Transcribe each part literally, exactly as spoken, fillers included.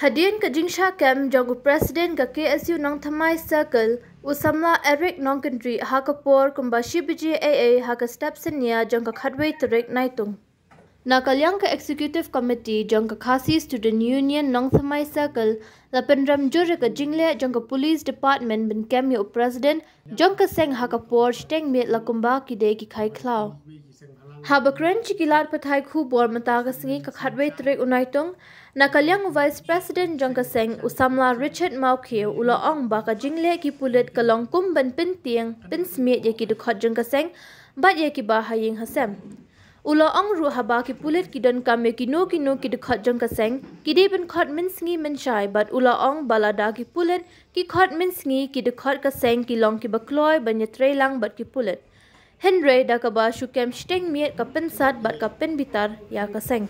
Hadien ka jingshah kem jong u President ka K S U Nongthymmai Circle, u samla Eric Nongkynrih, ha ka por kumba shi baje eiei ha ka step senior jong ka khatwei tarik Naitung. Na ka liang ka Executive Committee jong ka Khasi Student Union Nongthymmai Circle la pynrem jur ïa ka jingleh jong ka Police Department ban kem ïa u President jong ka seng ha ka por shiteng miet la kumba ki dei ki khaikhlaw. Haba kren sha ki lad pathai khubor mynta ka sngi ka khatwei tarik u Naitung, na ka liang u Vice President jong ka seng u samla Richard Mawkhiew u la ong ba ka jingleh ki pulit ka long kum ban pyntieng pynsmiej ïa ki dkhot jong ka seng bad ïa kiba ha ïing ha sem. U la ong ruh haba ki pulit ki donkam ïa kino kino ki dkhot jong ka seng, ki dei ban khot mynsngi mynshai, bad u la ong ba lada ki pulit ki khot mynsngi, ki dkhot ka seng ki long kiba kloi ban ïatreilang bad ki pulit. Hynrei da kaba shu kem shiteng miet ka pynsat bad ka pynbitar ïa ka seng.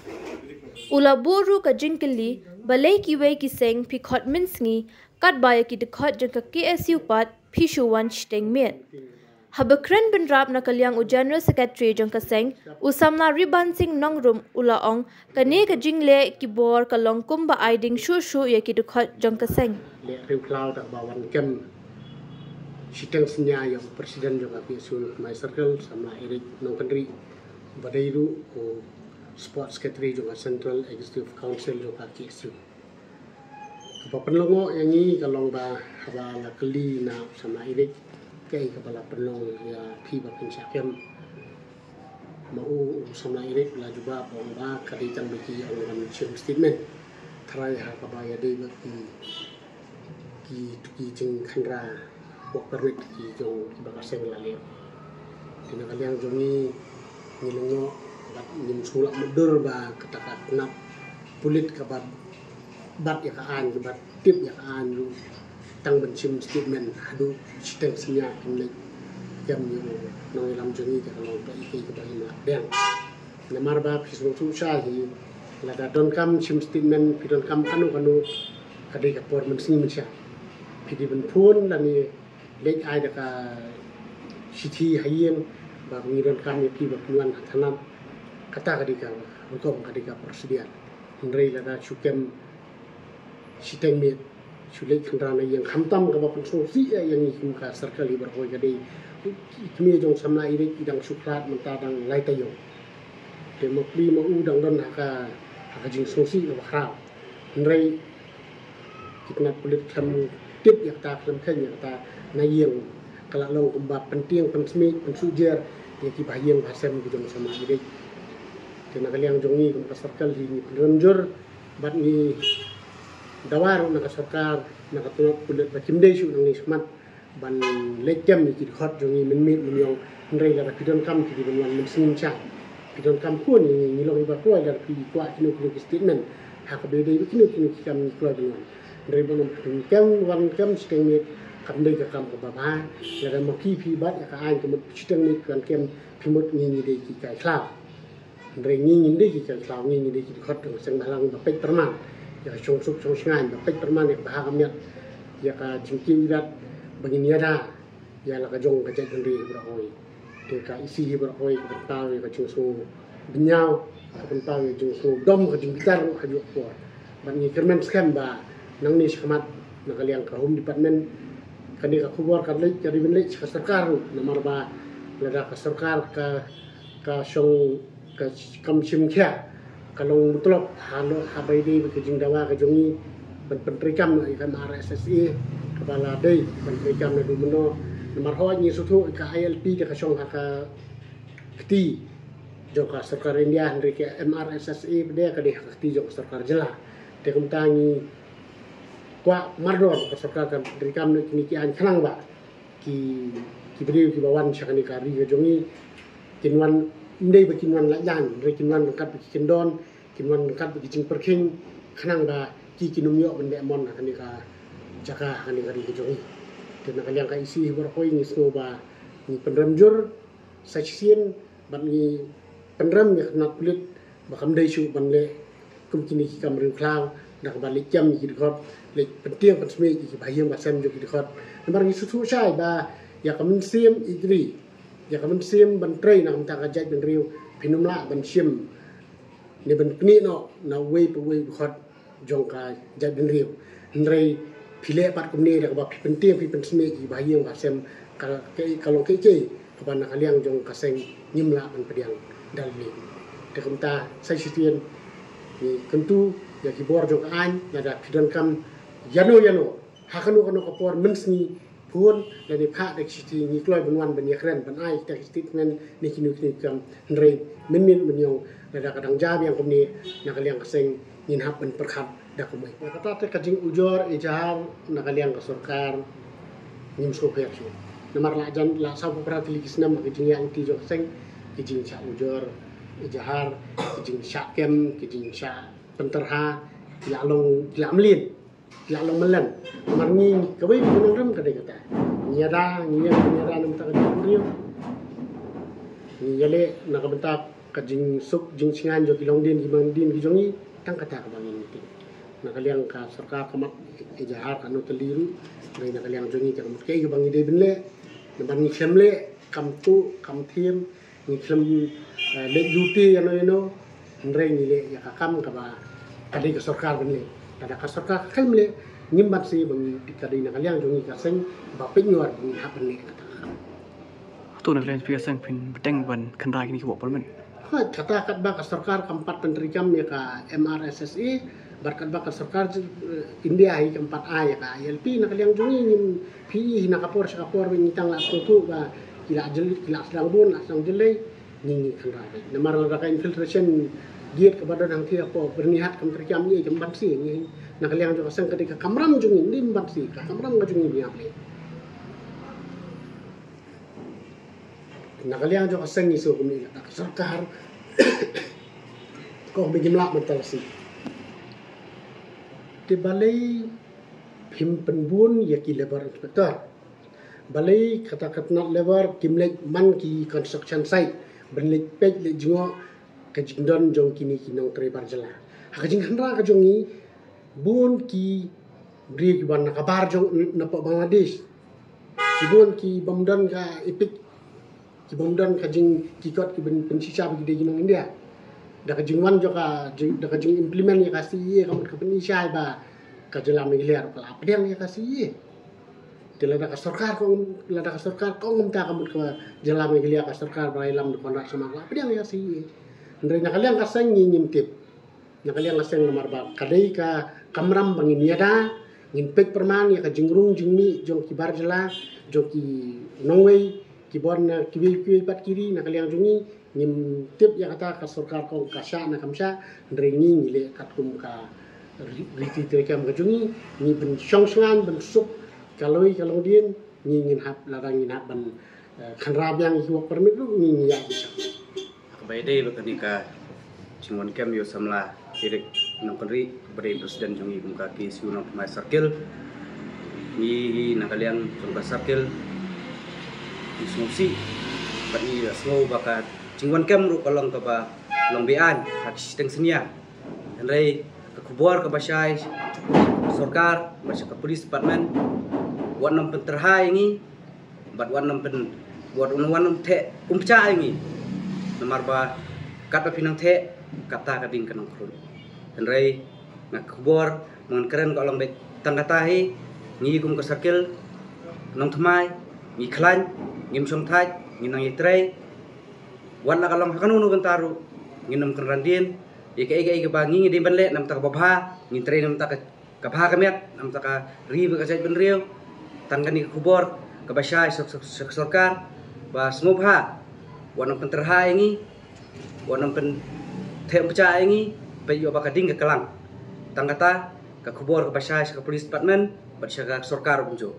U la buh ruh ka jingkylli, balei kiwei ki seng phi khot mynsngi, katba ïa ki dkhot jong ka K S U pat phi shu wan shiteng miet. Haba kren bynrap na ka liang u General Secretary jong ka seng, u samla Ribansing Nongrum u la ong, kane ka jingleh ki bor ka long kumba ai ding shuh shuh ïa ki dkhot jong ka seng. Leh riewkhlaw da kaba wan kem shiteng synñia ïa u President jong ka K S U Nongthymmai Circle, samla Eric Nongkynrih, ba dei ruh u Sports Secretary jong ka Central Executive Council jong ka K S U. Kaba pynlyngngoh ïa ngi ka long ba haba la kylli na u samla Eric kaei kaba la pynlong ïa phi ba phin shah kem, ma u, u samla Eric u la jubab ong ba ka dei tang ba ki ong ban shim statement. Tharai ha kaba ïadei bad ki, ki, ki jingkhynra work permit ki jong kiba ka seng la leh. Te na ka liang jong ngi, ngi lyngngoh bad ngim shu lah mutdur ba kata ka tnat pulit kaba bat ïa ka aiñ, kaba tip ïa ka aiñ ruh tang ban shim statement haduh shiteng synñia kim leit kem ïa u nongïalam jong ngi, te ka long kaei kaei kaba ngim lah pdiang. Namar ba phi sngewthuh shai hi, lada donkam shim statement, phi donkam kano kano, ka dei ka por mynsngi mynshiah. Phi dei ban phone lane leit ai da ka shithi ha ïing ba ngi donkam ïa phi ba phin wan ha thanat. Kata ka dei ka rukom, ka dei ka procedure. Hynrei lada shu kem shiteng miet, shu leit khynra na ïing, khamtam kaba pynsngewsih ïa ngi kum ka circle hi baroh kawei ka dei, i kmie jong samla Eric i dang shu khlad mynta dang lai taïew. Te ma pli ma u dang don ha ka, ha ka jingsngewsih kaba khraw. Hynrei ki tnat pulit khlem tip ïa kata, khlem kheiñ ïa kata, na ïing ka la long kumba pyntieng pynsmiej pynsujor ïa ki bahaïing bahasem ki jong samla Eric. Te na ka liang jong ngi kum ka circle hi ngi pynrem jur bad ngi dawa ruh na ka sorkar, na ka tnat pulit ba kim dei shuh nangne shakhmat ban leit kem ïa ki dkhot jong ngi mynmiet mynñiong. Hynrei lada phi donkam phi dei ban wan mynsngi mynshuwa. Phi donkam khun ïa ngi, ngi long kiba kloi, lada phi kwah kino kino ki statement ha kaba ïadei bad kino kino ki kam ngi kloi ban wan. Hynrei ban ym kem wan kem shiteng miet kam dei ka kam kaba bha. Lada ma phi phi bat ïa ka aiñ ka mut shiteng miet phi wan kem, phi mut ngi ngi dei ki khaikhlaw. Hynrei ngi ngim dei ki khaikhlaw, ngi ngi dei ki dkhot jong ka seng bhalang ba peit pyrman ïa ka shongsuk shongshngaiñ, ba peit pyrman ïa ka bha ka miat, ïa ka jingkiew irat ba ngin ïada ïa la ka jong ka jaitbynriew hi baroh kawei. Te ka E C hi baroh kawei ka pynpaw ïa ka jingsngewbynñiaw, ka pynpaw ïa ka jingsngewdom, ka jingbitar ruh ha juh ka por. Bad ngi kyrmen skhem ba nangne shakhmat na ka liang ka Home Department, kane ka khubor ka leit, ka dei ban leit sha ka sorkar ruh, namar ba lada ka sorkar ka, ka shong, ka kam shim khia, ka long mutlop ha lo, ha ba ïadei bad ka jingdawa ka jong ngi ban pyntreikam ïa ka M R S S A kaba la dei ban treikam naduh mynno. Namar hooid ngi sngewthuh ka I L P te ka shong ha ka kti jong ka sorkar India, hynrei ka M R S S A pat de ka dei ha ka kti jong ka sorkar jylla. Te kumta ngi kwah mardor ka sorkar kan treikam ïa kine ki aiñ khnang ba ki, ki briew kiba wan sha kane ka ri ka jong ngi kin wan, ym dei ba kin wan lait laiñ, hynrei kin wan ryngkat bad ki kyndon, kin wan ryngkat bad ki jingpyrkhing, khnang ba ki kin ym ïoh ban leh mon ha kane ka jaka, ha kane ka ri ka jong ngi. Te na ka liang ka E C hi baroh kawei ngi sngew ba ngi pynrem jur sa shisien bad ngi pynrem ïa ka tnat pulit ba kam dei shuh ban leh kum kine ki kam riewkhlaw, da kaba leit kem ïa ki dkhot, leit pyntieng pynsmiej ïa ki bahaïing bahasem jong ki dkhot. Namar ngi sngewthuh shai ba ïa ka mynsiem ïeit ri, ïa ka mynsiem ban trei na ka bynta ka jaitbynriew, phin ym lah ban shim ne ban pyni noh na uwei pa uwei u dkhot jong ka jaitbynriew. Hynrei phi leh pat kumne da kaba phi pyntieng phi pynsmih ïa ki bahaïing bahasem ka, ka, ka long kaei kaei kaba na ka liang jong ka seng ngim lah ban pdiang da lade. Te kumta sa shisien ngi kyntu ïa ki bor jong ka aiñ, lada phi donkam ïano ïano ha kano kano ka por mynsngi, phone lane phah da ki shithi, ngi kloi ban wan ban ïakren ban ai kita ki statement ne kino kino ki kam. Hynrei mynmiet mynïong lada ka dang jia biang kumne, na ka liang ka seng ngin hap ban pyrkhat da kumwei. Kata te ka jingujor ijhar na ka liang ka sorkar ngim sngewpher shuh. Namar la jan la sawphew phra tylli ki snem ka jingïaid lynti jong ka seng, ki jingshah ujor ijhar, ki jingshah kem, ki jingshah pynterha, ki la long, ki la mlien, ki la long mlien. Namar ngi kawei ka nongrim ka dei kata. Ngi ïada, ngi ïada, ngi ïada na ka bynta ka jaitbynriew. Ngi ïaleh na ka bynta ka jingsuk jingsngain jong ki longdien ki mandien ki jong ngi, tang kata kaba ngi ïohi. Na ka liang ka sorkar ka mat ijhar kano tylli ruh, hynrei na ka liang jong ngi ka mut kaei kaba ngi dei ban leh. Namar ngi khlem leh kam tuh kam thiem, ngi khlem, eh, leh duty ïano ïano, hynrei ngi leh ïa ka kam kaba ka dei ka sorkar ban leh. Lada ka sorkar ka khlem leh, ngim banse ba ngi, ka dei na ka liang jong ngi ka seng ba pynïar ba ngi hap ban leh kata ka kam. Hato na ka liang jong phi ka seng phin bteng ban kynra kine ki wah parliament? Hooid, kata katba ka sorkar kam pat pyntreikam ïa ka M R S S A, bad katba ka sorkar, eh, India hi kam pat ai ïa ka I L P, na ka liang jong ngi ngim phi i na ka por sha ka por ba ngi tang la sngewthuh ba ki la jyllei, ki la sdang bun, la sdang jyllei, ngi, ngi kynra beit. Namar lada ka infiltration gate kaba don hangtei hapoh Byrnihat kam treikam, ngi kam banse, ngi na ka liang jong ka seng ka dei ka kamram jong ngi, ngim banse, ka kamram ka jong ngi ngi ap leh. Na ka liang jong ka seng ngi sngewkmen ïa ka sorkar ka ong ba ngim lah ban talasi. Te balei phim pynbun ïa ki labour inspector? Balei kata ka tnat labour kim leit man ki construction site ban leit peit leit jngoh ka jingdon jong kine ki nongtrei bar jylla? Ha ka jingkhynra ka jong ngi, bun ki briew kiba na ka bar jong, napoh Bangladesh, ki bun ki bym don ka EPIC, ki bym don ka jing, ki kot ki ban pynshisha ba ki dei ki nong India. Da ka jingwan jong ka jing, da ka jing implement ïa ka C A A ka mut ka pyni shai ba ka jylla Meghalaya ruh ka la pdiang ïa ka C A A. Te lada ka sorkar ka ong, lada ka sorkar ka ong kumta ka mut ka jylla Meghalaya ka sorkar ba la ïalam da u Conrad Sangma ka la pdiang ïa ka C A A. Hynrei na ka liang ka seng ngi ngim tip. Na ka liang ka seng namar ba ka dei ka kamram ba ngin ïada, ngin peit pyrman ïa ka jingrung jingmih jong ki bar jylla, jong ki nongwei, ki bun na kiwei kiwei pat ki ri. Na ka liang jong ngi ngim tip ïa kata ka sorkar ka ong ka shah ne kam shah, hynrei ngi ngi leh katkum ka ri-, riti treikam ka jong ngi, ngi ban shong shngaiñ ban suk ka lawei ka longdien, ngi ngin hap, lada ngin hap ban, eh, kynra biang ïa ki work permit ruh ngi ngi ïa ki shah. Kaba ïadei bad kane ka jingwan kem ïa u samla Eric Nongkynrih, kaba dei president jong ngi kum ka K S U Nongthymmai Circle. Ngi na ka liang jong ka circle ngi sngewsih bad ngi sngew ba ka jingwan kem ruh ka long kaba long be-aiñ ha ki shiteng synñia. Hynrei ka khubor kaba shai sha ka sorkar bad sha ka police department, wat nym pyntyrha ïa ngi, bad wat nym pyn, wat nym, wat nym theh umpcha ïa ngi. Namar ba katba phi nang theh, kata ka ding ka nang khrun. Hynrei na ka khubor ba ngan kren ka long beit tang kata hi, ngi kum ka circle Nongthymmai ngi khlaiñ, ngim shongthait, ngi nang ïatrei. Wat la ka long ha kano kano ka bynta ruh, ngin nym kynran dien. Ïa kaei kaei kaba ngi ngi dei ban leh na ka bynta kaba bha, ngin trei na ka bynta ka, ka bha ka miat, na ka bynta ka ri bad ka jaitbynriew. Tang kane ka khubor kaba shai sha, sha, sha ka sorkar ba sngewbha, wat nym pyntyrha ïa ngi, wat nym pyntheh umpcha ïa ngi, peit ïoh ba ka ding ka klang. Tang kata ka khubor kaba shai sha ka police department bad sha ka sorkar kumjuh.